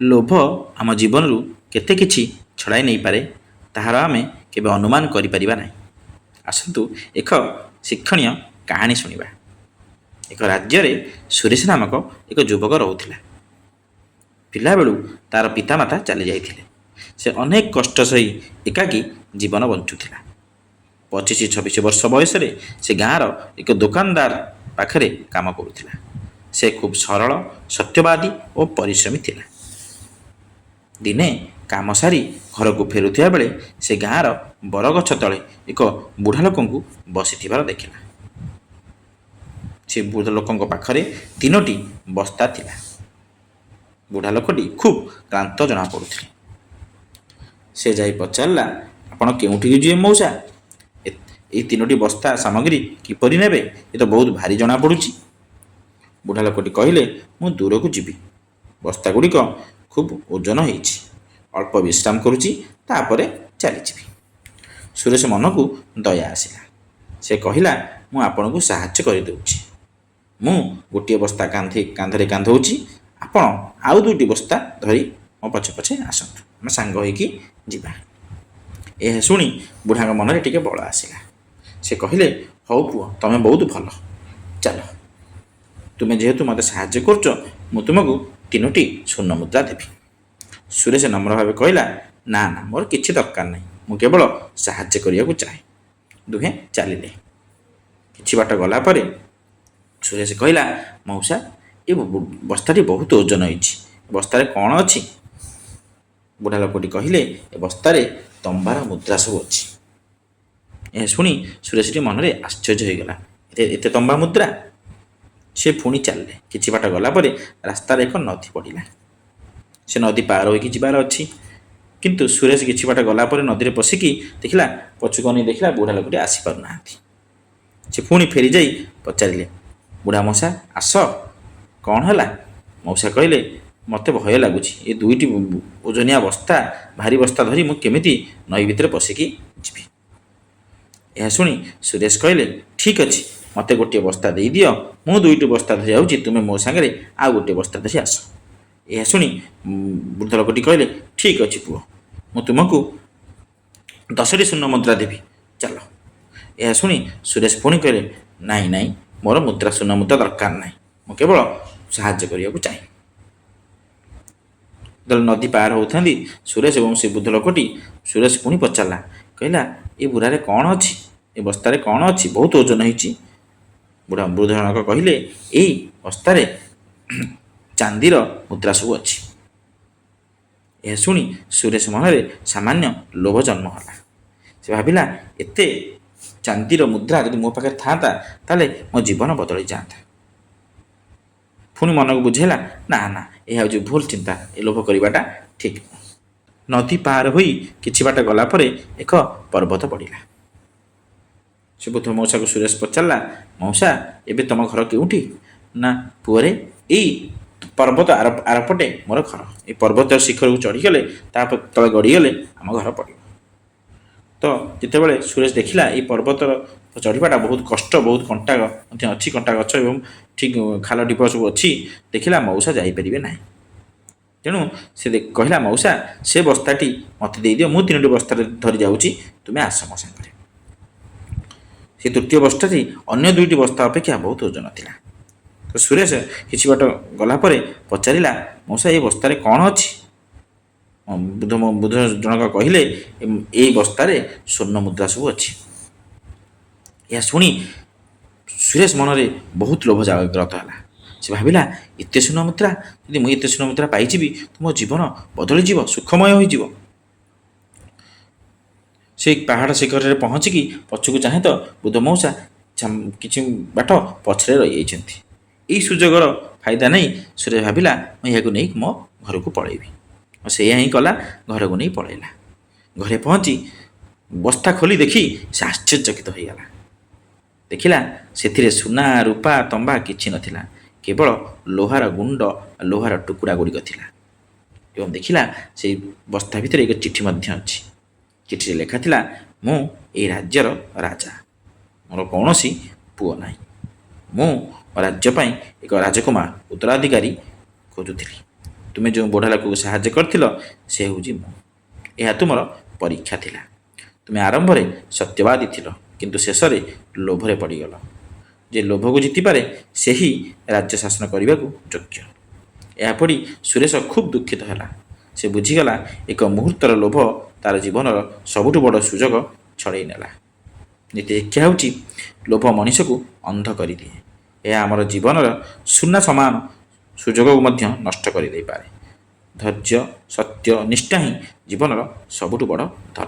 ଲୋଭ ଆମ ଜୀବନରୁ କେତେ କିଛି ଛଡ଼ାଇ ନେଇପାରେ, ତାହାର ଆମେ କେବେ ଅନୁମାନ କରିପାରିବା ନାହିଁ। ଆସନ୍ତୁ ଏକ ଶିକ୍ଷଣୀୟ କାହାଣୀ ଶୁଣିବା। ଏକ ରାଜ୍ୟରେ ସୁରେଶ ନାମକ ଏକ ଯୁବକ ରହୁଥିଲା। ପିଲାବେଳୁ ତା'ର ପିତାମାତା ଚାଲିଯାଇଥିଲେ। ସେ ଅନେକ କଷ୍ଟ ସହି ଏକାକୀ ଜୀବନ ବଞ୍ଚୁଥିଲା। 25-26 ବର୍ଷ ବୟସରେ ସେ ଗାଁର ଏକ ଦୋକାନଦାର ପାଖରେ କାମ କରୁଥିଲା। ସେ ଖୁବ୍ ସରଳ, ସତ୍ୟବାଦୀ ଓ ପରିଶ୍ରମୀ ଥିଲା। ଦିନେ କାମ ସାରି ଘରକୁ ଫେରୁଥିବା ବେଳେ ସେ ଗାଁର ବରଗଛ ତଳେ ଏକ ବୁଢ଼ା ଲୋକଙ୍କୁ ବସିଥିବାର ଦେଖିଲା। ସେ ବୃଦ୍ଧ ଲୋକଙ୍କ ପାଖରେ ତିନୋଟି ବସ୍ତା ଥିଲା। ବୁଢ଼ା ଲୋକଟି ଖୁବ୍ କ୍ଳାନ୍ତ ଜଣାପଡ଼ୁଥିଲେ। ସେ ଯାଇ ପଚାରିଲା, "ଆପଣ କେଉଁଠିକି ଯିବେ ମଉସା? ଏଇ ତିନୋଟି ବସ୍ତା ସାମଗ୍ରୀ କିପରି ନେବେ? ଏ ତ ବହୁତ ଭାରି ଜଣାପଡ଼ୁଛି।" ବୁଢ଼ା ଲୋକଟି କହିଲେ, "ମୁଁ ଦୂରକୁ ଯିବି। ବସ୍ତା ଗୁଡ଼ିକ ଖୁବ୍ ଓଜନ ହେଇଛି। ଅଳ୍ପ ବିଶ୍ରାମ କରୁଛି, ତାପରେ ଚାଲିଯିବି।" ସୁରେଶ ମନକୁ ଦୟା ଆସିଲା। ସେ କହିଲା, "ମୁଁ ଆପଣଙ୍କୁ ସାହାଯ୍ୟ କରିଦେଉଛି। ମୁଁ ଗୋଟିଏ ବସ୍ତା କାନ୍ଧରେ କାନ୍ଧଉଛି, ଆପଣ ଆଉ ଦୁଇଟି ବସ୍ତା ଧରି ମୋ ପଛେ ପଛେ ଆସନ୍ତୁ। ଆମେ ସାଙ୍ଗ ହେଇକି ଯିବା।" ଏହା ଶୁଣି ବୁଢ଼ାଙ୍କ ମନରେ ଟିକେ ବଳ ଆସିଲା। ସେ କହିଲେ, "ହଉ ପୁଅ, ତମେ ବହୁତ ଭଲ। ଚାଲ। ତୁମେ ଯେହେତୁ ମୋତେ ସାହାଯ୍ୟ କରୁଛ, ମୁଁ ତୁମକୁ ତିନୋଟି ସ୍ୱର୍ଣ୍ଣ ମୁଦ୍ରା ଦେବି।" ସୁରେଶ ନମ୍ର ଭାବେ କହିଲା, "ନା ନା, ମୋର କିଛି ଦରକାର ନାହିଁ। ମୁଁ କେବଳ ସାହାଯ୍ୟ କରିବାକୁ ଚାହେଁ।" ଦୁହେଁ ଚାଲିଲେ। କିଛି ବାଟ ଗଲା ପରେ ସୁରେଶ କହିଲା, "ମଉସା, ଏ ବସ୍ତାଟି ବହୁତ ଓଜନ ହେଇଛି। ବସ୍ତାରେ କ'ଣ ଅଛି?" ବୁଢ଼ା ଲୋକଟି କହିଲେ, "ଏ ବସ୍ତାରେ ତମ୍ବାର ମୁଦ୍ରା ସବୁ ଅଛି।" ଏହା ଶୁଣି ସୁରେଶଟି ମନରେ ଆଶ୍ଚର୍ଯ୍ୟ ହୋଇଗଲା। ଏତେ ଏତେ ତମ୍ବା ମୁଦ୍ରା! ସେ ପୁଣି ଚାଲିଲେ। କିଛି ବାଟ ଗଲା ପରେ ରାସ୍ତାରେ ଏକ ନଦୀ ପଡ଼ିଲା। ସେ ନଦୀ ପାର ହୋଇକି ଯିବାର ଅଛି। କିନ୍ତୁ ସୁରେଶ କିଛି ବାଟ ଗଲା ପରେ ନଦୀରେ ପଶିକି ଦେଖିଲା, ପଛକୁ ଅନେଇ ଦେଖିଲା, ବୁଢ଼ା ଲୋକଟି ଆସିପାରୁନାହାନ୍ତି। ସେ ପୁଣି ଫେରିଯାଇ ପଚାରିଲେ, "ବୁଢ଼ା ମଉସା, ଆସ, କ'ଣ ହେଲା?" ମଉସା କହିଲେ, "ମୋତେ ଭୟ ଲାଗୁଛି। ଏ ଦୁଇଟି ଓଜନିଆ ବସ୍ତା, ଭାରି ବସ୍ତା ଧରି ମୁଁ କେମିତି ନଈ ଭିତରେ ପଶିକି ଯିବି?" ଏହା ଶୁଣି ସୁରେଶ କହିଲେ, "ଠିକ୍ ଅଛି, ମୋତେ ଗୋଟିଏ ବସ୍ତା ଦେଇଦିଅ। ମୁଁ ଦୁଇଟି ବସ୍ତା ଧରି ଯାଉଛି। ତୁମେ ମୋ ସାଙ୍ଗରେ ଆଉ ଗୋଟିଏ ବସ୍ତା ଧରି ଆସ।" ଏହା ଶୁଣି ବୃଦ୍ଧ ଲୋକଟି କହିଲେ, "ଠିକ୍ ଅଛି ପୁଅ, ମୁଁ ତୁମକୁ 10ଟି ସ୍ୱର୍ଣ୍ଣ ମୁଦ୍ରା ଦେବି, ଚାଲ।" ଏହା ଶୁଣି ସୁରେଶ ପୁଣି କହିଲେ, "ନାଇଁ ନାଇଁ, ମୋର ସ୍ୱର୍ଣ୍ଣ ମୁଦ୍ରା ଦରକାର ନାହିଁ। ମୁଁ କେବଳ ସାହାଯ୍ୟ କରିବାକୁ ଚାହେଁ।" ଯେତେବେଳେ ନଦୀ ପାର ହେଉଥାନ୍ତି ସୁରେଶ ଏବଂ ସେ ବୃଦ୍ଧ ଲୋକଟି, ସୁରେଶ ପୁଣି ପଚାରିଲା, କହିଲା, "ଏ ବୁରାରେ କ'ଣ ଅଛି? ଏ ବସ୍ତାରେ କ'ଣ ଅଛି? ବହୁତ ଓଜନ ହେଇଛି।" ବୃଦ୍ଧ ଜଣକ କହିଲେ, "ଏଇ ବସ୍ତାରେ ଚାନ୍ଦିର ମୁଦ୍ରା ସବୁ ଅଛି।" ଏହା ଶୁଣି ସୁରେଶ ମନରେ ସାମାନ୍ୟ ଲୋଭ ଜନ୍ମ ହେଲା। ସେ ଭାବିଲା, ଏତେ ଚାନ୍ଦିର ମୁଦ୍ରା ଯଦି ମୋ ପାଖରେ ଥାନ୍ତା, ତାହେଲେ ମୋ ଜୀବନ ବଦଳି ଯାଆନ୍ତା। ପୁଣି ମନକୁ ବୁଝେଇଲା, ନା ନା, ଏହା ହେଉଛି ଭୁଲ ଚିନ୍ତା, ଏ ଲୋଭ କରିବାଟା ଠିକ୍। ନଦୀ ପାର ହୋଇ କିଛି ବାଟ ଗଲା ପରେ ଏକ ପର୍ବତ ପଡ଼ିଲା। ସେ ବୃଦ୍ଧ ମଉସାକୁ ସୁରେଶ ପଚାରିଲା, "ମଉସା, ଏବେ ତମ ଘର କେଉଁଠି?" "ନା ପୁଅରେ, ଏଇ ପର୍ବତ ଆରପଟେ ମୋର ଘର। ଏଇ ପର୍ବତ ଶିଖରକୁ ଚଢ଼ିଗଲେ, ତା ତଳେ ଗଡ଼ିଗଲେ ଆମ ଘର ପଡ଼ିବ।" ତ ଯେତେବେଳେ ସୁରେଶ ଦେଖିଲା, ଏଇ ପର୍ବତର ଚଢ଼ିବାଟା ବହୁତ କଷ୍ଟ, ବହୁତ କଣ୍ଟା ମଧ୍ୟ ଅଛି, କଣ୍ଟା ଗଛ ଏବଂ ଠିକ୍ ଖାଲ ଢିପ ସବୁ ଅଛି, ଦେଖିଲା ମଉସା ଯାଇପାରିବେ ନାହିଁ। ତେଣୁ ସେ କହିଲା, "ମଉସା, ସେ ବସ୍ତାଟି ମୋତେ ଦେଇଦିଅ। ମୁଁ ତିନୋଟି ବସ୍ତାରେ ଧରି ଯାଉଛି, ତୁମେ ଆସ ମୋ ସାଙ୍ଗରେ।" ସେ ତୃତୀୟ ବସ୍ତାଟି ଅନ୍ୟ ଦୁଇଟି ବସ୍ତା ଅପେକ୍ଷା ବହୁତ ଓଜନ ଥିଲା। ତ ସୁରେଶ କିଛି ବାଟ ଗଲା ପରେ ପଚାରିଲା, "ମଉସା, ଏ ବସ୍ତାରେ କ'ଣ ଅଛି?" ବୃଦ୍ଧ ଜଣକ କହିଲେ, "ଏଇ ବସ୍ତାରେ ସ୍ୱର୍ଣ୍ଣ ମୁଦ୍ରା ସବୁ ଅଛି।" ଏହା ଶୁଣି ସୁରେଶ ମନରେ ବହୁତ ଲୋଭ ଜାଗ୍ରତ ହେଲା। ସେ ଭାବିଲା, ଏତେ ସ୍ୱର୍ଣ୍ଣ ମୁଦ୍ରା, ଯଦି ମୁଁ ଏତେ ସ୍ୱର୍ଣ୍ଣ ମୁଦ୍ରା ପାଇଯିବି ତ ମୋ ଜୀବନ ବଦଳିଯିବ, ସୁଖମୟ ହୋଇଯିବ। ସେ ପାହାଡ଼ ଶିଖରରେ ପହଞ୍ଚିକି ପଛକୁ ଚାହେଁ ତ ବୃଦ୍ଧ ମଉସା କିଛି ବାଟ ପଛରେ ରହିଯାଇଛନ୍ତି। ଏଇ ସୁଯୋଗର ଫାଇଦା ନେଇ ସୁରେଶ ଭାବିଲା, ମୁଁ ଏହାକୁ ନେଇ ମୋ ଘରକୁ ପଳେଇବି। ସେଇଆ ହିଁ କଲା, ଘରକୁ ନେଇ ପଳେଇଲା। ଘରେ ପହଞ୍ଚି ବସ୍ତା ଖୋଲି ଦେଖି ସେ ଆଶ୍ଚର୍ଯ୍ୟଚକିତ ହୋଇଗଲା। ଦେଖିଲା, ସେଥିରେ ସୁନା, ରୂପା, ତମ୍ବା କିଛି ନଥିଲା, କେବଳ ଲୋହାର ଗୁଣ୍ଡ, ଲୋହାର ଟୁକୁଡ଼ା ଗୁଡ଼ିକ ଥିଲା। ଏବଂ ଦେଖିଲା, ସେଇ ବସ୍ତା ଭିତରେ ଏକ ଚିଠି ମଧ୍ୟ ଅଛି। ଚିଠିରେ ଲେଖା ଥିଲା, "ମୁଁ ଏଇ ରାଜ୍ୟର ରାଜା। ମୋର କୌଣସି ପୁଅ ନାହିଁ। ମୁଁ ମୋ ରାଜ୍ୟ ପାଇଁ ଏକ ରାଜକୁମାର ଉତ୍ତରାଧିକାରୀ ଖୋଜୁଥିଲି। ତୁମେ ଯେଉଁ ବୁଢ଼ା ଲୋକକୁ ସାହାଯ୍ୟ କରିଥିଲ, ସେ ହେଉଛି ମୁଁ। ଏହା ତୁମର ପରୀକ୍ଷା ଥିଲା। ତୁମେ ଆରମ୍ଭରେ ସତ୍ୟବାଦୀ ଥିଲ, କିନ୍ତୁ ଶେଷରେ ଲୋଭରେ ପଡ଼ିଗଲ। ଯେ ଲୋଭକୁ ଜିତିପାରେ, ସେହି ରାଜ୍ୟ ଶାସନ କରିବାକୁ ଯୋଗ୍ୟ। ଏହା ପଢ଼ି ସୁରେଶ ଖୁବ୍ ଦୁଃଖିତ ହେଲା। ସେ ବୁଝିଗଲା, ଏକ ମୁହୂର୍ତ୍ତର ଲୋଭ ତାର ଜୀବନର ସବୁଠୁ ବଡ଼ ସୁଯୋଗ ଛଡ଼େଇ ନେଲା। ନୀତି ଶିକ୍ଷା ହେଉଛି, ଲୋଭ ମଣିଷକୁ ଅନ୍ଧ କରିଦିଏ। ଏହା ଆମର ଜୀବନର ସୁନା ସମାନ ସୁଯୋଗକୁ ମଧ୍ୟ ନଷ୍ଟ କରିଦେଇପାରେ। ଧୈର୍ଯ୍ୟ, ସତ୍ୟ, ନିଷ୍ଠା ହିଁ ଜୀବନର ସବୁଠୁ ବଡ଼ ଧନ।